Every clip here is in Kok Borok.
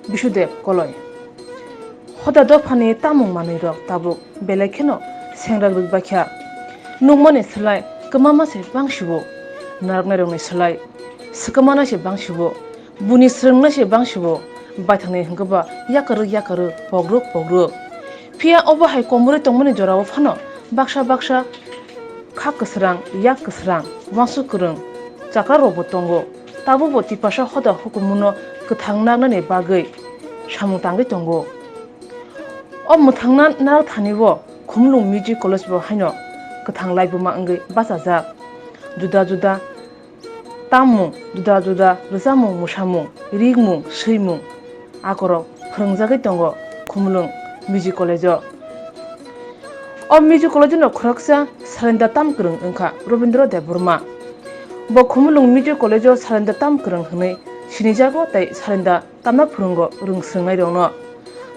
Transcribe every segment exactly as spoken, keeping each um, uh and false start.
Bisudev Koloi. Hoda dophani tamung manwirok tabuk belai kheno sengrak rwk baikha. Nukmani slai kwmama se bang sibo, narwknairokni slai swkangmana se bang sibo, buini swrwngna se bang sibo, baithangni hwnkhe ba yakarwk yakarwk, pogrwk pogrwk. Phiya obo hai komorwi tongmani jorao phano baksa baksa kha kwsrang, yak kwsrang, uansuk kwrwng chakrarokbo tongo. Tabukbo Tiprasa hoda hukumunno kwthang narnani bagwi samung tangwi tongo. O mwthangna narwk thani o Khumulwng Music College bo haino kwthang laibuma wngwi bachajak. Juda juda tamung, juda juda rwchapmung, mwsamung, rikmung, swimung akorok phwrwngjagwi tongo Khumulwng Music College o. O Music College no khoroksa salenda tam kwrwng wngkha Robindra Debbarma. Bo Khumulwng Music College o salenda tam kwrwng hwnwi sinijago tei salenda tamna phwrwngo rwng swrwngnairokno.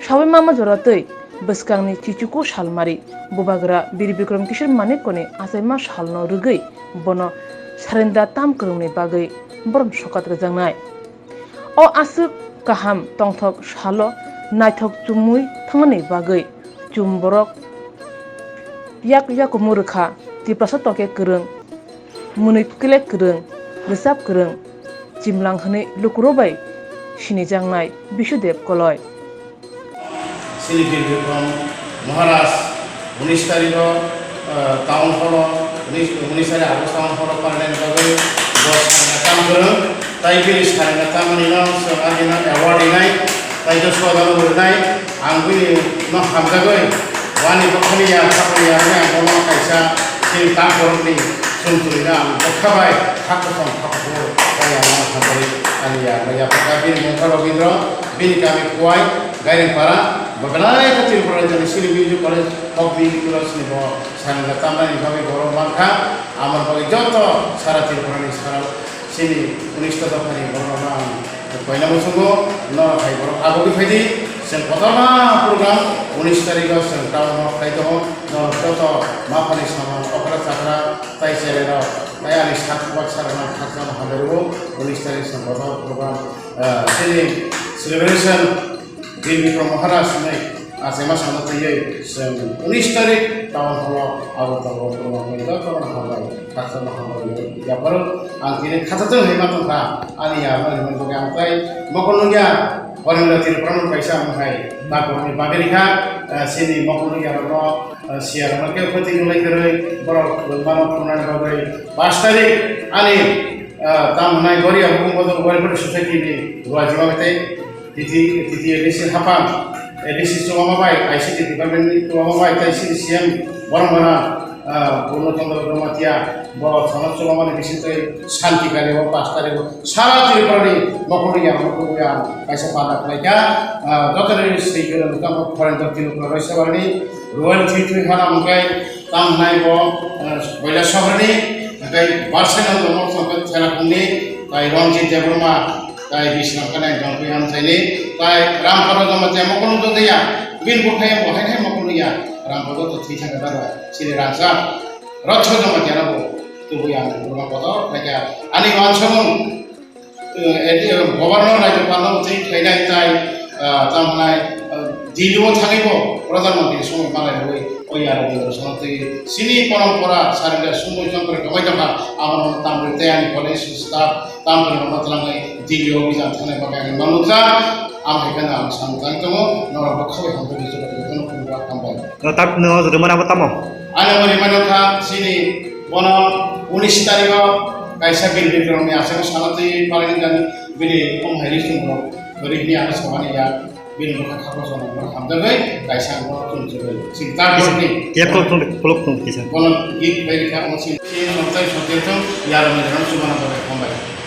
Saui mama jora twi bwskangni chichuku salmari Bubagra Bir Bikram Kishore Manikkoni achaima salno rwgwi bono salenda tam kwrwngni bagwi borom sokat rwjaknai. O aswk kaham tongthok salo naithok chumui thangnani bagwi chum borok yak yakumu rwkha Tiprasa tongkhe kwrwng, mwnwi kwlek kwrwng, rwchap kwrwng, chimlang hwnwi lukurok bai sinijaknai Bisudev Koloi. Chini Bir Bikram Maharaj unis tarikh o, ah, town hall o, unis, unis tarikh August town hall o parliament bagwi bo salenda tam kwrwng, tai bini salenda tamni no chwng ani no award rinai, tai joto sodano rinai, ang bini no hamjagwi, wani bokhani ya, khapni ya, ang bono kaisa chini tam borokni chumchurino ang bokha bai khakchang khakchang bai ang no hamjagwi ani ya, ya, bini mungkha Robindra, bini kami Khowai, Gairingpara, bo belai khe Tripura rajyoni chini music college, folk music college ni bo salenda tamnani bagwi borok mankha, amoni bagwi joto sara Tripura ni sara chini unis dophani borok rok ang koina muchungo, norok hai borok agogwi phaidi, chwng kotorma program unis tarikh o chwng town hall khai tongo, norok joto maphani samung okra chakra tai cherai rok tai ani sak bak sarok no khakchangma hambai rwo, unis tarikh chwng kotor program, ah, chini celebration Bir Bikram Maharaj hwnwi achaima sana twiwi chwng unis tarikh town hall o Agartala o program khaio, jotono hambai, khakchangma hambai rwi yapharo ang tini khathatwng hai ma tongkha ani yapharo hwnwi bagwi ang tai mokol nungya Horendra Tripura no kaisa ang hai takhukni bagwi rikha, eh, chini mokol nungya rokno, eh, siya rokno kebo khoti nunglai kwrwi borok mano phunuknani bagwi pash tarikh ani, eh, tamo hwnai Goria Hukung Bodol Welfare Society ni ruaijima tei T T, T T A D C haphang, A D C chubama bai, I C T department ni chubama bai, tei C D C M borok bono, ah, Purno Chandra Jamatia, bo thana chubamani bisingtwi Santi Kali o pash tarikh o sara Tripura ni mokol ni yang mokol yang kaisa panda khlai kha, ah, joto ni swi kwrwng tamo Horendra Tripura Roy Sabarni Royal Three Three Hana Mungkai, tamo hwnai bo, ah, Koilashahar ni, tei Barsaino Jomok Songkhe Thela Khumni, tei Ranjit Debbarma, tai Bisram Kanai Jongpui Amchaini, tai Rampada Jamatia mokol nung tongya, bini buphai bo hai hai mokol nungya, Rampada to thwi thangkha daro, chini rangchak, Rotcho Jamatia no bo tubui ang kurma kotor khlaikha, ani wansukmung, eh, edi, eh, governor rajyapal no twi khlainai tai, ah, tamo hwnai, ah, Delhi o thangwi bo Pradhan Mantri ni somoi malai rwui, o yaro ni rwchapmung twi chini porompora sarila somoi jontro kwbai tongkha, amo no tamrwi tei ani college staff, Tamoni hwnba twlangwi Delhi o bijap thangnai bagwi ang manukjak. Ang hai kheno ang samung tangwi tongo, norok bo khabai hamjakgo, jotono jotono khulumkha, hambai. No tak no rwmani abo tamo? Ani bo rimani wngkha chini bono unis tarikh o kaisa Bir Bikram ni aswk sana twi palinani bini omo hai ri chwng rok kwrwi hwnwi ano samani ya. Bini bwkha kha kosom rok hamjakgwi kaisa ang bono chumchugwi chini tak borokni. Yak kolok thung, kolok thung kisa. Bono gift bai rikha omo chini chini noktai sotwi thung yarwng ni rang chubana bagwi hambai.